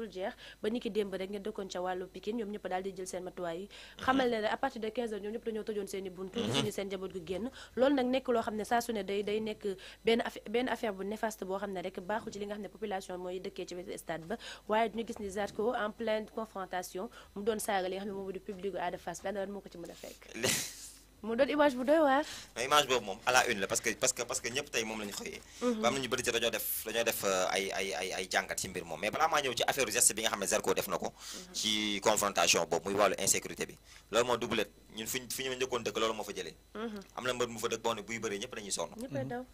dul jeex ba niki démb rek ngeen dëkkoon ca wàllu Pikine ñoom ñëpp daal di jël seen matuwaay yi xamal ne à partir de 15 heures ñoom ñëpp dañoo tëjoon seen i buntu gisuñu seen njaboot gu génn loolu nag nekk loo xam ne saa su ne day nekk benn affaire bu néfaste boo xam ne rek baaxul ci li nga xam ne population mooy dëkkee ci wetu stade ba waaye ñu gis ni Zarko en pleine confrontation mu doon saaga li nga xam ne moom di public Ada Fass bi moo ko ci mën a fekk mu doon image bu doy waar. image boobu moom à la une la parce que ñëpp tey moom la ñu xëyee. ba am nañu bëri ci dañoo def ay jàngat ci mbir moom mais balaa maa ñëw ci affaire geste bi nga xam ne Zarko def na ko. ci confrontation boobu muy wàllu insécurité bi. loolu moo dubulet ñun fi ñu njëkkoon dëkk loolu moo fa jëlee. am na mbër mu fa dëkk boo ne buy bëree ñëpp dañuy sonn. ñëppay daw.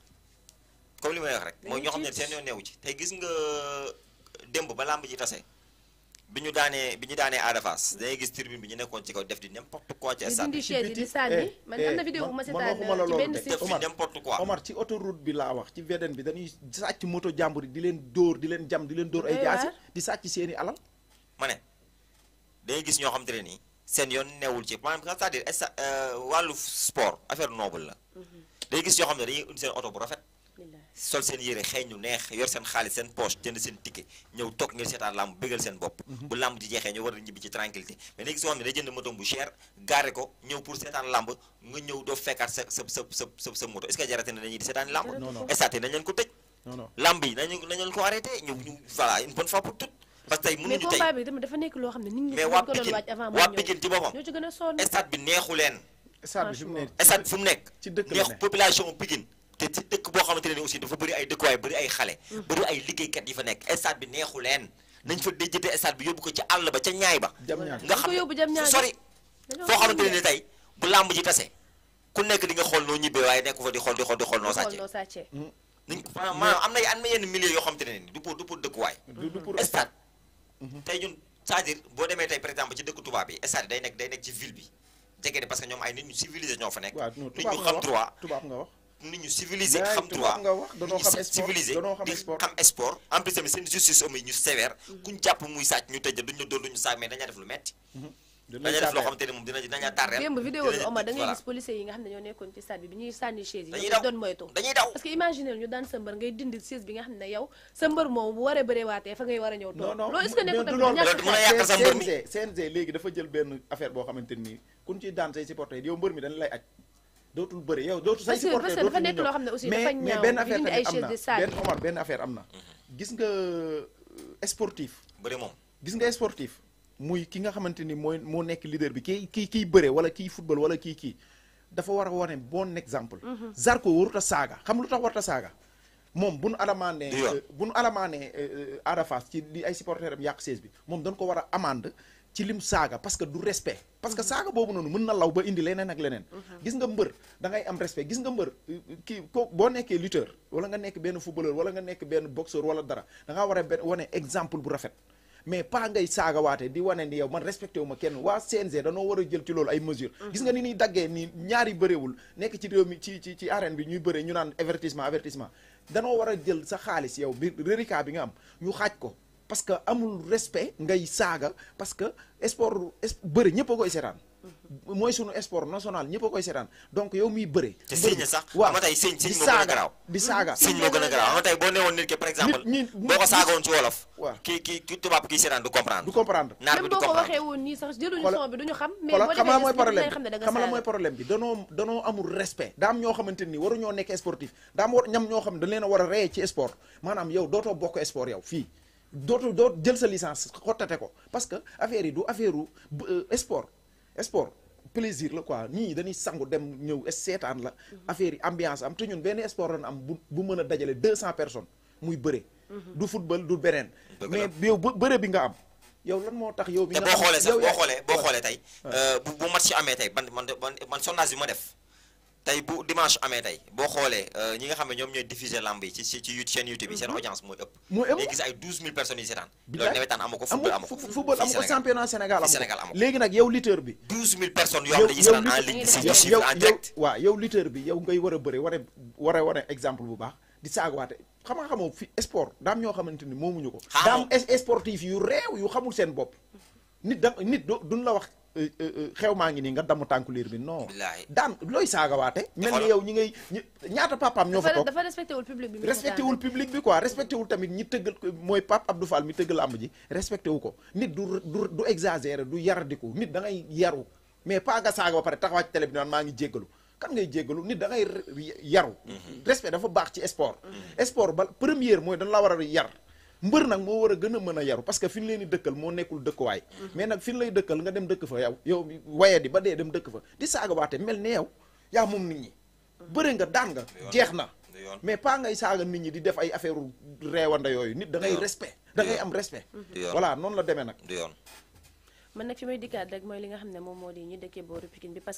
comme li may wax rek mooy ñoo xam ne seen yoon neewu ci tey gis nga démb ba làmb ji tase. bi ñu daanee Ada Fass dangay gis tribune bi ñu nekkoon ci kaw def di n'importe quoi ci stade di chaise di sànni man am na vidéo bu ma seetaan ci benn def fi n'importe quoi Omar ci autoroute bi laa wax ci VDN bi dañuy sàcc moto jàmbur yi di leen dóor di leen jam di leen dóor ay jaasi di sàcc seeni alal ma ne dangay gis ñoo xam te ne nii seen yoon newul ci maanaam c'est-à-dire wàllu sport affaire noble la dangay gis yoo xam ne dañuy indi seen oto bu rafet sol seen yére xeeñ ñu neex yor seen xaalis seen poche jënd seen ticket ñëw toog ngir seetaan làmb bëggal seen bopp bu làmb ji jeexee ñu war a ñibbi ci tranquillité mais léegi soo xam ne day jënd moto bu cher garé ko ñëw pour seetaan làmb nga ñëw doo fekkaat sa moto est-ce que jarate na dañuy di seetaan làmb estate nañ leen ko tëj làmb yi nañ leen ko arrêté ñu voilà une bonne fois pour toutes parce que tey mënuñu tey mais combat bi dafa nekk loo xam ne nit ñi mais waa Pikine ci boppam ñoo ci gën a sonn stade bi neexu leen stade fu mu nekk ci dëkk neex population Pikine te ci dëkk boo xamante ne aussi dafa bëri ay dëkkuwaay bëri ay xale bëri ay liggéeykat yi fa nekk stade bi neexu leen nañ fa déjjate stade bi yóbbu ko ci àll ba ca ñaay ba nga xam ne fu sori foo xamante ne tey bu làmb ji tase ku nekk di nga xool noo ñibbee waaye nekk fa di xool noo sàccee niñ maanaam am na yenn milieu yoo xamante ne ni du pour dëkkuwaay stade tey ñun c'est-à-dire boo demee tey par exemple ci dëkk tubaab bi stade day nekk ci ville bi jege de parce que ñoom ay nit ñu civilisé ñoo fa nekk nit ñu xam droit tubaab nga wax nit ñu civilisé xam droit nit ñu civilisé di xam sport en plus tamit seen justice am yi ñu sévère kuñ jàpp muy sàcc ñu tëj duñ la doon duñu saag mais dañaa def lu metti dañaa def loo xamante ne moom dinañu tàrreel démb vidéo bi Omar da ngay gis policiers yi nga xam ne ñoo nekkoon ci stade bi ñuy sànni chaise yi daw doon moytu dañuy daw parce que imaginer ñu daan sa mbër ngay dindi chaise bi nga xam ne yow sa mbër moom bu waree bëree waatee fa ngay war a ñëw toog loolu est-ce que nekkul tamit ñàkk mën a yàqal sa mbër mi CNG léegi dafa jël benn affaire boo xamante ni kun ci daan say supporter yow mbër mi dañ lay aj dootul bëri yow dootul say supporter parce que dafa nekk loo xam ne aussi dafa ñaaw mais benn affaire dindi ay tamit chaise am de na benn affaire am na gis nga sportif bëri moom gis nga sportif muy ki nga xamante ni moo nekk leader bi kiy bëre wala kiy football wala kii dafa war a wane bon exemple Zarko warut a saaga xam lu tax warut a saaga moom bu nu alamaanee Ada Fass ci li ay supporter am yàq siège bi moom dañ ko war a amende ci lim saaga parce que du respect parce que saaga boobu noonu mën na law ba indi leneen ak leneen gis nga mbër da ngay am respect gis nga mbër boo nekkee lutteur wala nga nekk benn footballeur wala nga nekk benn boxeur wala dara da ngaa war a wane exemple bu rafet mais pas ngay saaga waate di wane ni yow man respecté wu ma kenn waa CNG danoo war a jël ci loolu ay mesures gis nga ni ñuy daggee ni ñaari bëréewul nekk ci réew mi ci arène bi ñuy bëree ñu naan avertissement danoo war a jël sa xaalis yow bi reliquat bi nga am ñu xaaj ko parce que amul respect ngay saaga parce que sport bëri ñëpp a koy seetaan mooy sunu sport national ñëpp a koy seetaan donc yow miy bëri te signe sax waaw ama tey signe moo gën a garaaw di saaga signe moo gën a garaaw ama tey boo newoon nit ki par exemple boo ko saagawoon ci wolof waaw ki tubaab kii seetaan du comprendre naar bi même du boo ko comprendre waxee woon nii sax jëluñu son bi duñu xam mais voilà boo xam la mooy defee problème xam ne da nga xam la saaga mooy problème bi danoo amul respect daa am ñoo xamante ni waruñoo nekk sportif daa am ñam ñoo xam ne dañ leen a war a reye ci sport maanaam yow dootoo bokk sport yow fii doo jël sa licence xottate ko parce que affaire yi du affaire u sport plaisir la quoi ñii dañuy sangu dem ñëw seetaan la affaire yi ambiance am te ñun benn sport lañ am bu mën a dajale 200 personnes muy bëre du football du beneen mais yow bëre bi nga am yow lan moo tax yow bi te nga boo xoolee sax yow boo xoolee tey bu match amee tey man sondage bi ma def tey bu dimanche amee tey boo xoolee ñi nga xam ne ñoom ñooy diffuser lamb yi ci chaîne YouTube yi seen audience mooy ëpp léegi gis ay 12000 personnes yi seetaan loolu nawetaan amu ko football amu ko football amu ko championnat Sénégal amu ko léegi nag yow lutteur bi 12000 personnes yoo xam ne dañuy seetaan en ligne di suivre en direct waaw yow lutteur bi yow ngay war a bëre war a wane exemple bu baax di saagawaate xamoo fi sport daam ñoo xamante ni moomuñu ko daam sportif yu réew yu xamul seen bopp nit duñ la wax xew maa ngi nii nga damm tànku liir bi non Billaahi. daan looy saagawaate mel ni yow ñaata papaam ñoo fa toog dafa respecté wul public bi respecté wul public bi quoi respecté wul tamit ñi tëggal mooy Pape Abdou Fall mi tëggal làmb ji respecté wu ko nit du exagéré du yaradiku nit da ngay yaru mais pas nga saaga ba pare taxawaat ci télé bi naan maa ngi jéggalu kan ngay jéggalu nit da ngay yaru respect dafa baax ci sport sport ba première mooy dañ la war a yar mbër nag moo war a gën a mën a yaru parce que fi ñu leen di dëkkal moo nekkul dëkkuwaay mais nag fi ñu lay dëkkal nga dem dëkk fa yow waye di ba dee dem dëkk fa di saaga waate mel ne yow yaa moom nit ñi bëre nga daan nga jeex na mais pas ngay saaga nit ñi di def ay affaire reewanda yooyu nit da ngay respect da ngay am respect voilà noonu la demee nag du yoon man nag fi may dikkaat rek mooy li nga xam ne moom moo di ñi dëkkee booru Pikine bi parce que